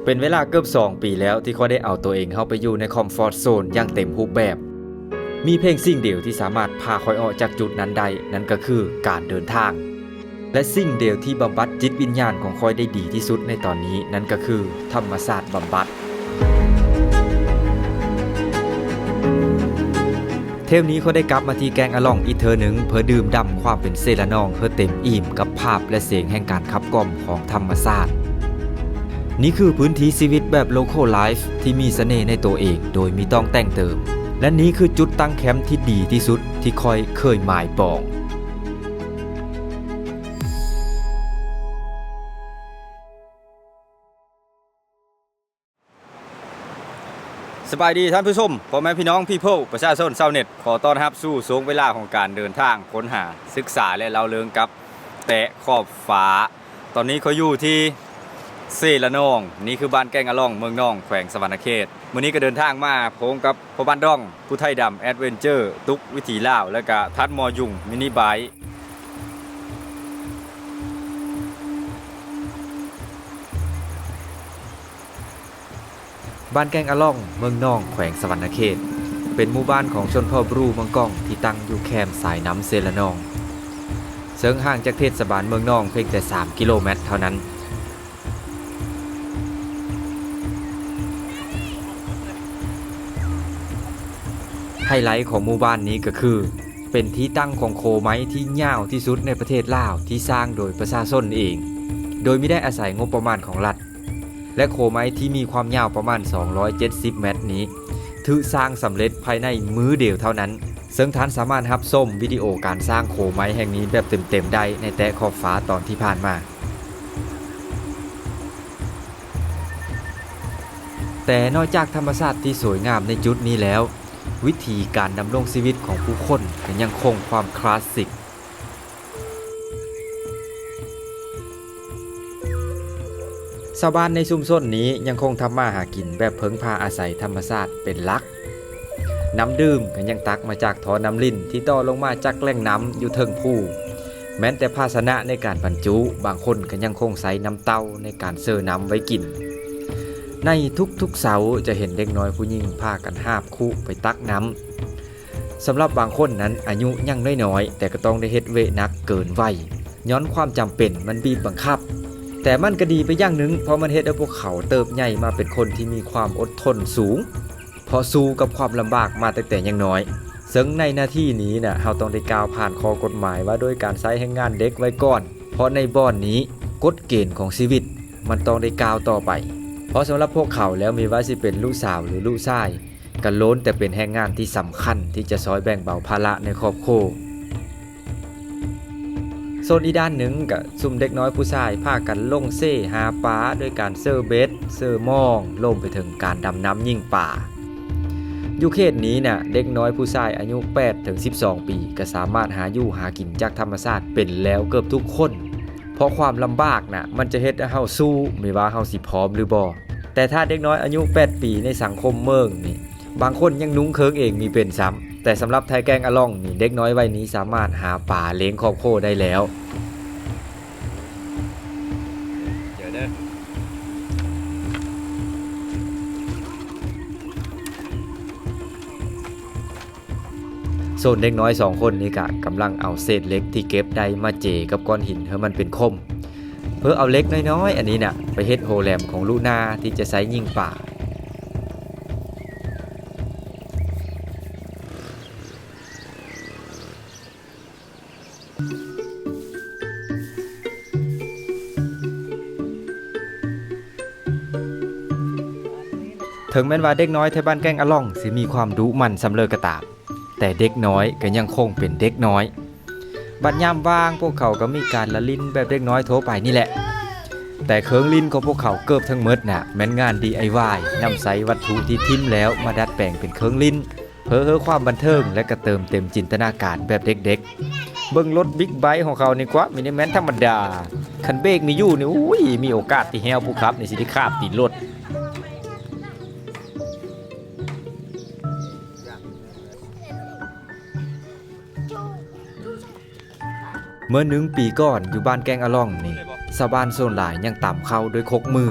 ເປັນເວລາເກືອບສອງປີແລ້ວທີ່ຂ້ອຍໄດ້ເອົາຕົວເອງເຂົ້າໄປຢູ່ໃນຄອມຟອດໂຊນຢ່າງເຕັມຮູບແບບ. ມີພຽງສິ່ງດຽວທີ່ສາມາດພາຂ້ອຍອອກຈາກຈຸດນັ້ນໄດ້, ນັ້ນກໍຄືການເດີນທາງ. ແລະ ສິ່ງດຽວທີ່ບຳບັດຈິດວິນຍານຂອງຂ້ອຍໄດ້ດີທີ່ສຸດໃນຕອນນີ້, ນັ້ນກໍຄືທຳມະຊາດບຳບັດ. ເທວນີ້ຂ້ອຍໄດ້ກັບມາທີ່ແກ້ງອະລ່ອງອີກເທື່ອໜຶ່ງ ເພື່ອດື່ມດ່ຳຄວາມເປັນເຊລະນອງໃຫ້ເຕັມອີ່ມກັບພາບ ແລະ ສຽງແຫ່ງການຂັບກ່ອມຂອງທຳມະຊາດ. ນີ້ຄືພື້ນທີ່ຊີວິດແບບ local life ທີ່ມີສະເໜ່ໃນໂຕເອງໂດຍມີຕ້ອງແຕ່ງເຕີມ ແລະ ນີ້ຄືຈຸດຕັ້ງແຄມທີ່ດີທີ່ສຸດທີ່ຂ້ອຍເຄີຍໝາຍປອງ. ສະບາຍດີທ່ານຜູ້ຊົມ, ພໍ່ແມ່ພີ່ນ້ອງ people ປະຊາຊົນຊາວເນັດ, ຂໍຕ້ອນຮັບສູ່ຊ່ວງເວລາຂອງການເດີນທາງຄົ້ນຫາ, ສຶກສາ ແລະ ເລົ່າເລື່ອງກັບແຕະຂອບຟ້າ. ຕອນນີ້ຂ້ອຍຢູ່ທີ່ເຊລະນອງ, ນີ້ຄືບ້ານແກ້ງອະລ່ອງ ເມືອງນອງ ແຂວງສະຫວັນນະເຂດ. ມື້ນີ້ກໍເດີນທາງມາພ້ອມກັບພໍ່ບ້ານດອງ ຜູ້ໄທດຳ ແອັດເວັນເຈີ ຕຸກວິຖີລາວ ແລະ ກະທັດມໍຍຸງ ມິນິໄບ. ບ້ານແກ້ງອະລ່ອງ ເມືອງນອງ ແຂວງສະຫວັນນະເຂດ ເປັນໝູ່ບ້ານຂອງຊົນເຜົ່າບຣູເມືອງກອງ ທີ່ຕັ້ງຢູ່ແຄມສາຍນ້ຳເຊລະນອງ, ເຊິ່ງຫ່າງຈາກເທດສະບານເມືອງນອງພຽງແຕ່ສາມກິໂລແມັດເທົ່ານັ້ນ. ໄຮໄລຂອງໝູ່ບ້ານນີ້ກໍຄື ເປັນທີ່ຕັ້ງຂອງໂຄໄມ້ທີ່ຍາວທີ່ສຸດໃນປະເທດລາວ ທີ່ສ້າງໂດຍປະຊາຊົນເອງ ໂດຍມີໄດ້ອາໄສງົບປະມານຂອງລັດ ແລະ ໂຄໄມ້ທີ່ມີຄວາມຍາວປະມານສອງຮ້ອຍເຈັດສິບແມັດນີ້ ຖືກສ້າງສຳເລັດພາຍໃນມື້ດຽວເທົ່ານັ້ນ, ເຊິ່ງທ່ານສາມາດຮັບຊົມວິດີໂອການສ້າງໂຄໄມ້ແຫ່ງນີ້ແບບເຕັມໆໄດ້ໃນແຕະຂອບຟ້າຕອນທີ່ຜ່ານມາ. ແຕ່ນອກຈາກທຳມະຊາດທີ່ສວຍງາມໃນຈຸດນີ້ແລ້ວ, ວິຖີການດຳລົງຊີວິດຂອງຜູ້ຄົນກໍຍັງຄົງຄວາມຄລາສສິກ. ຊາວບ້ານໃນຊຸມຊົນນີ້ຍັງຄົງທຳມາຫາກິນແບບເພິ່ງພາອາໄສທຳມະຊາດເປັນຫຼັກ. ນ້ຳດື່ມກໍຍັງຕັກມາຈາກທໍ່ນ້ຳລິນທີ່ຕໍ່ລົງມາຈາກແຫຼ່ງນ້ຳຢູ່ເທິງພູ. ແມ່ນແຕ່ພາຊະນະໃນການບັນຈຸ, ບາງຄົນກໍຍັງຄົງໃຊ້ນ້ຳເຕົ້າໃນການເຊີນ້ຳໄວ້ກິນ. ໃນທຸກໆເຊົ້າຈະເຫັນເດັກນ້ອຍຜູ້ຍິງພາກັນຫາບຄຸໄປຕັກນ້ຳ. ສຳລັບບາງຄົນນັ້ນອາຍຸຍັງນ້ອຍໆ ແຕ່ກໍຕ້ອງໄດ້ເຮັດວຽກໜັກເກີນໄວ ຍ້ອນຄວາມຈຳເປັນມັນບີບບັງຄັບ. ແຕ່ມັນກໍດີໄປຢ່າງໜຶ່ງ ເພາະມັນເຮັດໃຫ້ພວກເຂົາເຕີບໃຫຍ່ມາເປັນຄົນທີ່ມີຄວາມອົດທົນສູງ ເພາະສູ້ກັບຄວາມລຳບາກມາຕັ້ງແຕ່ຍັງນ້ອຍ. ເຊິ່ງໃນໜ້າທີ່ນີ້ນະ ເຮົາຕ້ອງໄດ້ກ່າວຜ່ານຂໍ້ກົດໝາຍວ່າດ້ວຍການໃຊ້ແຮງງານເດັກໄວ້ກ່ອນ, ເພາະໃນບ່ອນນີ້ ກົດເກນຂອງຊີວິດມັນຕ້ອງໄດ້ກ້າວຕໍ່ໄປ. ເພາະສຳລັບພວກເຂົາແລ້ວ ມີວ່າຊິເປັນລູກສາວ ຫຼື ລູກຊາຍ ກໍລ້ວນແຕ່ເປັນແຮງງານທີ່ສຳຄັນທີ່ຈະຊ່ອຍແບ່ງເບົາພາລະໃນຄອບຄົວ. ສ່ວນອີກດ້ານໜຶ່ງກໍຊຸມເດັກນ້ອຍຜູ້ຊາຍພາກັນລົງເຊຫາປາ ໂດຍການເຊີເບັດ, ເຊີມອງ, ລວມໄປເຖິງການດຳນ້ຳຍິງປາ. ຢູ່ເຂດນີ້ນະ ເດັກນ້ອຍຜູ້ຊາຍອາຍຸແປດເຖິງສິບສອງປີ ກໍສາມາດຫາຢູ່ຫາກິນຈາກທຳມະຊາດເປັນແລ້ວເກືອບທຸກຄົນ. ເພາະຄວາມລຳບາກນະ ມັນຈະເຮັດໃຫ້ເຮົາສູ້ ແມ່ນວ່າເຮົາຊິພ້ອມຫຼືບໍ່. ແຕ່ຖ້າເດັກນ້ອຍອາຍຸແປດປີໃນສັງຄົມເມືອງນີ້ ບາງຄົນຍັງນຸ່ງເຄີງເອງມີເປັນຊ້ຳ. ແຕ່ສຳລັບໄທແກ້ງອະລ່ອງນີ້ ເດັກນ້ອຍໄວນີ້ສາມາດຫາປາລ້ຽງຄອບຄົວໄດ້ແລ້ວ. ສ່ວນເດັກນ້ອຍສອງຄົນນີ້ກະກຳລັງເອົາເສດເຫຼັກທີ່ເກັບໄດ້ມາເຈກັບກ້ອນຫີນໃຫ້ມັນເປັນຄົມ ເພື່ອເອົາເຫຼັກນ້ອຍໆອັນນີ້ນະ ໄປເຮັດໂຮແລມຂອງລູກນາທີ່ຈະໃຊ້ຍິງປາ. ເຖິງແມ່ນວ່າເດັກນ້ອຍໄທບ້ານແກ້ງອະລ່ອງຊິມີຄວາມດຸໝັ່ນສ່ຳເລີກໍຕາມ, ແຕ່ເດັກນ້ອຍກໍຍັງຄົງເປັນເດັກນ້ອຍ. ບັດຍາມວ່າງພວກເຂົາກໍມີການລະຫຼິ້ນແບບເດັກນ້ອຍທົ່ວໄປນີ້ແຫຼະ. ແຕ່ເຄື່ອງຫຼິ້ນຂອງພວກເຂົາເກືອບທັງໝົດນະ ແມ່ນງານ ດີໄອວາຍ, ນຳໃຊ້ວັດຖຸທີ່ຖິ້ມແລ້ວມາດັດແປງເປັນເຄື່ອງຫຼິ້ນ ເພື່ອໃຫ້ຄວາມບັນເທີງ ແລະ ກະເຕີມເຕັມຈິນຕະນາການແບບເດັກໆ. ເບິ່ງລົດບິກໄບຂອງເຂົານີ້ກວ່າ, ມີແນວແມ່ນທຳມະດາ. ຄັນເບກມີຢູ່ນີ້, ອຸ້ຍ, ມີໂອກາດທີ່ແຮ້ວຜູ້ຂັບນີ້ຊິໄດ້ຄາບຕີນລົດ. ເມື່ອໜຶ່ງປີກ່ອນ ຢູ່ບ້ານແກ້ງອະລ່ອງນີ້, ຊາວບ້ານສ່ວນຫຼາຍຍັງຕຳເຂົ້າດ້ວຍຄົກມື.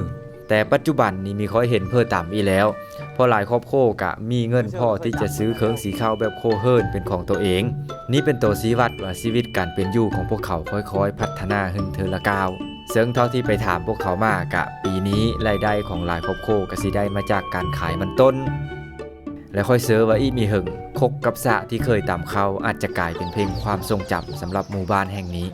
ແຕ່ປັດຈຸບັນນີ້ມີຄ່ອຍເຫັນເພີ່ມຕາມອີກແລ້ວ ເພາະຫຼາຍຄອບຄົວກະມີເງິນພໍທີ່ຈະຊື້ເຄື່ອງສີຂາວແບບຄົວເຮືອນເປັນຂອງໂຕເອງ. ນີ້ເປັນໂຕຊີ້ວັດວ່າຊີວິດການເປັນຢູ່ຂອງພວກເຂົາຄ່ອຍໆພັດທະນາຂຶ້ນເທື່ອລະກ້າວ. ເຊິ່ງເທົ່າທີ່ໄປຖາມພວກເຂົາມາກະ ປີນີ້ລາຍໄດ້ຂອງຫຼາຍຄອບຄົວກະຊິໄດ້ມາຈາກການຂາຍມັນຕົ້ນ ແລະ ຂ້ອຍເຊື່ອວ່າອີກມີເຫິງ ຄົກກັບສະທີ່ເຄີຍຕຳເຂົ້າອາດຈະກາຍເປັນເພງຄວາມຊົງຈຳສຳລັບໝູ່ບ້ານແຫ່ງນີ້.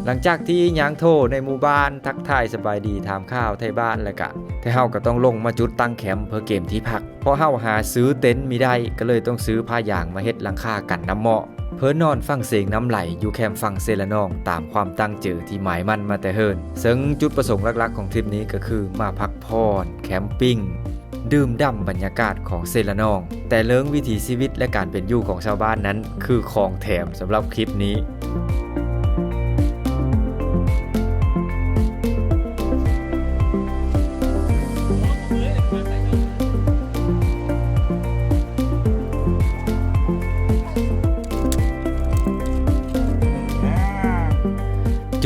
ຫຼັງຈາກທີ່ຍ່າງໂທໃນໝູ່ບ້ານ ທັກທາຍສະບາຍດີ ຖາມຂ່າວໄທບ້ານ ແລ້ວກະ ແຕ່ເຮົາກໍຕ້ອງລົງມາຈຸດຕັ້ງແຄມເພື່ອກຽມທີ່ພັກ ເພາະເຮົາຫາຊື້ເຕັນມີໄດ້ ກໍເລີຍຕ້ອງຊື້ຜ້າຢາງມາເຮັດຫຼັງຄາກັນນ້ຳເໝາະ ເພື່ອນອນຟັງສຽງນ້ຳໄຫຼຢູ່ແຄມຝັ່ງເຊລະນອງ ຕາມຄວາມຕັ້ງເຈີທີ່ໝາຍໝັ້ນມາແຕ່ເຫິນ. ເຊິ່ງຈຸດປະສົງຫຼັກໆຂອງທຣິບນີ້ກໍຄືມາພັກຜ່ອນ, ແຄມປິງ, ດື່ມດ່ຳບັນຍາກາດຂອງເຊລະນອງ. ແຕ່ເລື່ອງວິຖີຊີວິດ ແລະ ການເປັນຢູ່ຂອງຊາວບ້ານນັ້ນ ຄືຂອງແຖມສຳລັບຄລິບນີ້.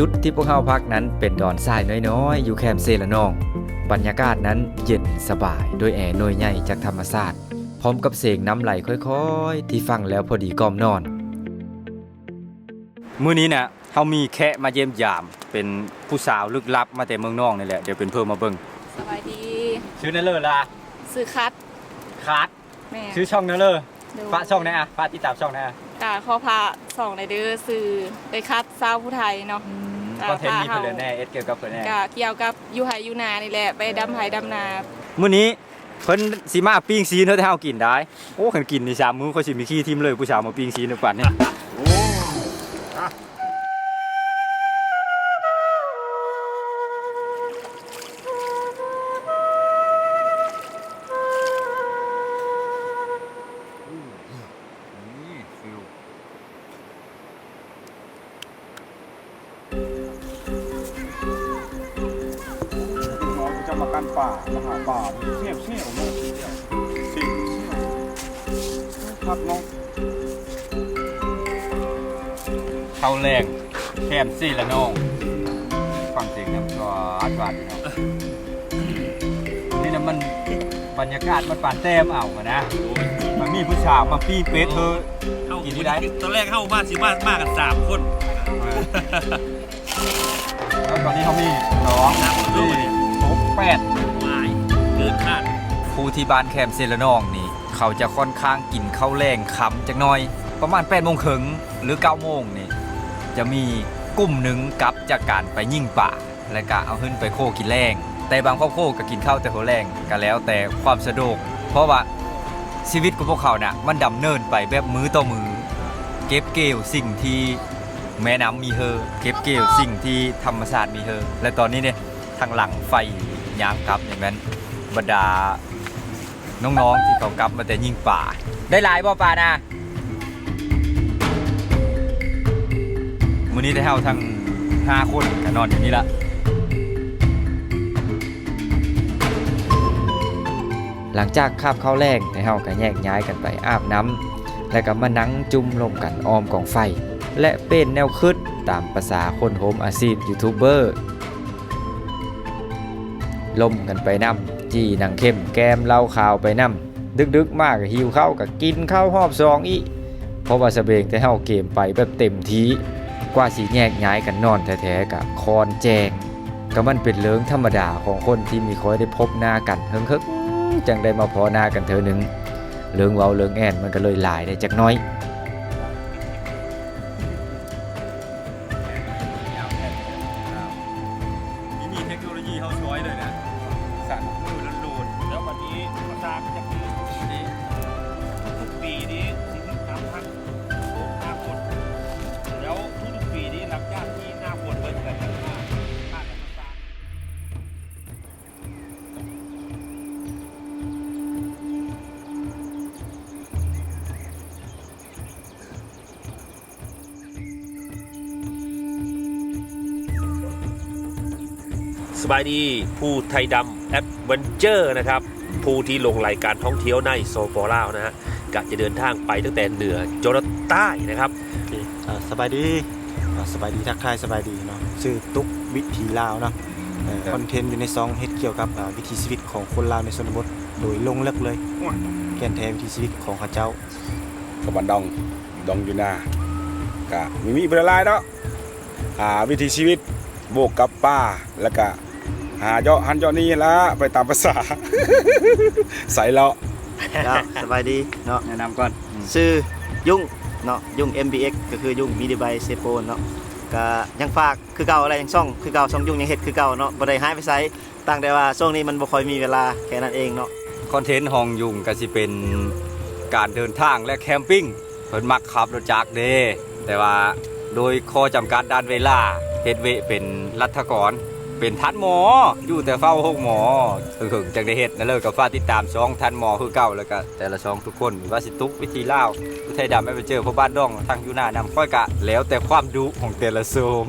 ຈຸດທີ່ພວກເຮົາພັກນັ້ນເປັນດອນຊາຍນ້ອຍໆ ຢູ່ແຄມເຊລະນອງ. ບັນຍາກາດນັ້ນເຢັນສະບາຍ ດ້ວຍແອໜ່ວຍໃຫຍ່ຈາກທຳມະຊາດ ພ້ອມກັບສຽງນ້ຳໄຫຼຄ່ອຍໆ ທີ່ຟັງແລ້ວພໍດີກ່ອມນອນ. ມື້ນີ້ນະ ເຮົາມີແຂກມາຢ້ຽມຢາມ ເປັນຜູ້ສາວລຶກລັບມາແຕ່ເມືອງນອກນີ້ແຫຼະ ດຽວເປັນເພິ່ນມາເບິ່ງ. ສະບາຍດີ. ຊື່ແນວເລີລະ? ຊື່ຄັດ. ຄັດ. ແມ່ນ. ຊື່ຊ່ອງແນວເລີ? ໂດຍ. ຝາກຊ່ອງແດ່ອະ ຝາກຕິດຕາມຊ່ອງແດ່ອະ. ກະຂໍຝາກຊ່ອງແດ່ເດີ ຊື່ເອື້ອຍຄັດ ຊາວຜູ້ໄທເນາະ. ອືມ. ຄອນເທັນມີເພິ່ນແດ່ ເຮັດກ່ຽວກັບເພິ່ນແດ່? ກະກ່ຽວກັບຢູ່ໄຮ່ຢູ່ນານີ້ແຫຼະ ໄປດຳໄຮ່ດຳນາ. ມື້ນີ້ ເພິ່ນຊິມາປີ້ງຊີ້ນໃຫ້ເຮົາກິນໄດ໋. ໂອ້ ຄັນກິນນີ້ສາມມື້ ຂ້ອຍຊິມີຂີ້ຖິ້ມເລີຍ ຜູ້ສາວມາປີ້ງຊີ້ນໃນປານນີ້. ເດັກນ້ອຍຈະມາກັ້ນປ່າ ມາຫາປ່າ ແຊວໆ ເນາະ ແຊວໆ ຄັກເນາະ. ເຂົ້າແລງແຄມເຊລະນອງ ຟັງສຽງນ້ຳສວາດໆ ເນາະ. ນີ້ນະ ມັນບັນຍາກາດມັນປານແຕ້ມເອົາຫັ້ນນະ. ມັນມີຜູ້ສາວມາປີ້ເປັດເຮີ ເຮົາກິນໄດ້. ຕອນແລກເຮົາມາ ຊິມາ ມາກັນສາມຄົນ. ແລ້ວຕອນນີ້ເຮົາມີສອງ ສີ່ ຫົກ ແປດ ຫຼາຍເກີນຄາດ. ຜູ້ທີ່ບ້ານແຄມເຊລະນອງນີ້ ເຂົາຈະຂ້ອນຂ້າງກິນເຂົ້າແລງຄ່ຳຈັກໜ້ອຍ ປະມານແປດໂມງເຄິ່ງ ຫຼື ເກົ້າໂມງນີ້ ຈະມີກຸ່ມໜຶ່ງກັບຈາກການໄປຍິງປາ ແລະກະເອົາຂຶ້ນໄປໂຄກິນແລງ. ແຕ່ບາງຄອບຄົວກະກິນເຂົ້າແຕ່ຫົວແລງ ກະແລ້ວແຕ່ຄວາມສະດວກ ເພາະວ່າຊີວິດຂອງພວກເຂົານະ ມັນດຳເນີນໄປແບບມື້ຕໍ່ມື້ ເກັບກ່ຽວສິ່ງທີ່ແມ່ນ້ຳມີເຮີ ເກັບກ່ຽວສິ່ງທີ່ທຳມະຊາດມີເຮີ. ແລະຕອນນີ້ເດ ທາງຫຼັງໄຟຍາມກັບນີ້ແມ່ນບັນດາ ນ້ອງໆທີ່ເຂົາກັບມາແຕ່ຍິງປາ. ໄດ້ຫຼາຍບໍ່ປານະ? ມື້ນີ້ແຕ່ເຮົາທັງຫ້າຄົນກະນອນຢູ່ນີ້ລະ. ຫຼັງຈາກຄາບເຂົ້າແລງ ແຕ່ເຮົາກະແຍກຍ້າຍກັນໄປອາບນ້ຳ ແລະກະມານັ່ງຈຸ່ມລົມກັນອ້ອມກອງໄຟ ແລະເປ່ນແນວຄຶດຕາມປະສາຄົນໂຮມອາຊີບຢູທູບເບີ. ລົມກັນໄປນຳ ຈີ່ໜັງເຂັມແກ້ມເຫຼົ້າຂາວໄປນຳ. ດຶກໆມາກະຫິວເຂົ້າ ກະກິນເຂົ້າຮອບສອງອີກ ເພາະວ່າສະເບງແຕ່ເຮົາເກມໄປແບບເຕັມທີ່. ກວ່າຊິແຍກຍ້າຍກັນນອນແທ້ໆ ກະຄອນແຈ້ງ. ກະມັນເປັນເລື່ອງທຳມະດາຂອງຄົນທີ່ມີຄ່ອຍໄດ້ພົບໜ້າກັນເຫິງໆ ຈັ່ງໄດ້ມາພໍ້ໜ້າກັນເທື່ອໜຶ່ງ. ເລື່ອງເວົ້າເລື່ອງແອນມັນກະເລີຍຫຼາຍໄດ້ຈັກໜ້ອຍ. ນີ້ມີເທັກໂນໂລຢີເຮົາຊ່ອຍເລີຍນະ ສັ່ນມືໂລດໆ. ແລ້ວບັດນີ້ມາສ້າງຈັກປີນີ້ ທຸກໆປີນີ້ຊິມີນ້ຳພັກ ໂອ້ ນ້ຳຝົນ. ແລ້ວທຸກໆປີນີ້ຫຼັງຈາກທີ່ນ້ຳຝົນເບິດແລ້ວ ຈະມາ ມາແລ້ວມາສ້າງ. ເ ສະບາຍດີ ພູໄທດຳແອັດເວັນເຈີນະຄັບ ຜູ້ທີ່ຫຼົງໄຫຼການທ່ອງທ່ຽວໃນ ສປປ ລາວນະຮະ ກະຈະເດີນທາງໄປຕັ້ງແຕ່ເໜືອຈົນໃຕ້ນະຄັບ. ອ່າ ສະບາຍດີ ອ່າ ສະບາຍດີ ທັກທາຍສະບາຍດີເນາະ ຊື່ຕຸກວິຖີລາວເນາະ. ເອີ ຄອນເທັນຢູ່ໃນຊ່ອງເຮັດກ່ຽວກັບ ອ່າ ວິຖີຊີວິດຂອງຄົນລາວໃນຊົນນະບົດໂດຍລົງເລິກເລີຍ ແກ່ນແທ້ວິຖີຊີວິດຂອງເຂົາເຈົ້າ. ກັບບ້ານດອງ ດອງຢູ່ນາ ກະມີ ມີບໍ່ຫຼາຍເນາະ ອ່າ ວິຖີຊີວິດບວກກັບປ່າ ແລ້ວກະຫາເຍາະຫັ້ນເຍາະນີ້ລະ ໄປຕາມພາສາ ໃສ່ເລາະ. ເຈົ້າ ສະບາຍດີເນາະ ແນະນຳກ່ອນ ອືມ ຊື່ຍຸງເນາະ ຍຸງ ເອັມບີເອັກ ກະຄືຍຸງ ມີດີໄບເຊໂປນເນາະ. ກະຍັງຝາກຄືເກົ່າແຫຼະ ຍັງຊ່ອງຄືເກົ່າ ຊ່ອງຍຸງຍັງເຮັດຄືເກົ່າເນາະ ບໍ່ໄດ້ຫາຍໄປໃສ ຕ່າງແຕ່ວ່າຊ່ວງນີ້ມັນບໍ່ຄ່ອຍມີເວລາ ແຄ່ນັ້ນເອງເນາະ. ຄອນເທັນຂອງຍຸງກະຊິເປັນການເດີນທາງ ແລະ ແຄມປິງ. ເພິ່ນມັກຂັບລົດຈັກເດ້ ແຕ່ວ່າໂດຍຂໍ້ຈຳກັດດ້ານເວລາ ເຮັດວຽກເປັນລັດຖະກອນ ເປັນທ່ານໝໍ ຢູ່ແຕ່ເຝົ້າໂຮງໝໍ ເຫິງໆ ຈັ່ງໄດ້ເຮັດນະເລີ. ກະຝາກຕິດຕາມຊ່ອງທ່ານໝໍຄືເກົ່າ ແລ້ວກະແຕ່ລະຊ່ອງທຸກຄົນ ບໍ່ວ່າຊິຕຸກວິຖີລາວ ຜູ້ໄທດຳແອັດເວັນເຈີ ພໍ່ບ້ານດອງ ທັງຢູ່ໜ້ານຳ ຂ້ອຍກະແລ້ວແຕ່ຄວາມດຸຂອງແຕ່ລະຊ່ອງ.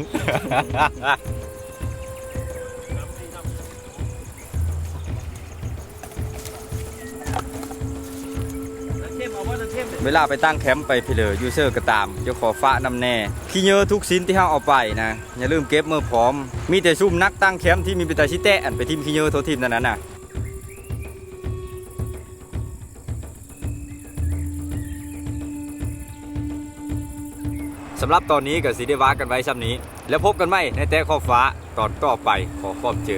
ເວລາໄປຕັ້ງແຄມໄປພີເລີ ຢູ່ເຊີກະຕາມ ຈະຂໍຝາກນຳແດ່ ຂີ້ເຫຍື້ທຸກຊິ້ນທີ່ເຮົາເອົາໄປນະ ຢ່າລືມເກັບເມືອພ້ອມ ມີແຕ່ຊຸມນັກຕັ້ງແຄມທີ່ມີແຕ່ຕາຊິແຕະ ອັນໄປຖິ້ມຂີ້ເຫຍື້ໂທຖິ້ມນັ້ນນະ. ສຳລັບຕອນນີ້ກະຊິໄດ້ວາກັນໄວ້ຊ່ຳນີ້ ແລ້ວພົບກັນໃໝ່ໃນແຕະຂອບຟ້າຕອນຕໍ່ໄປ. ຂໍຂອບເຈີ.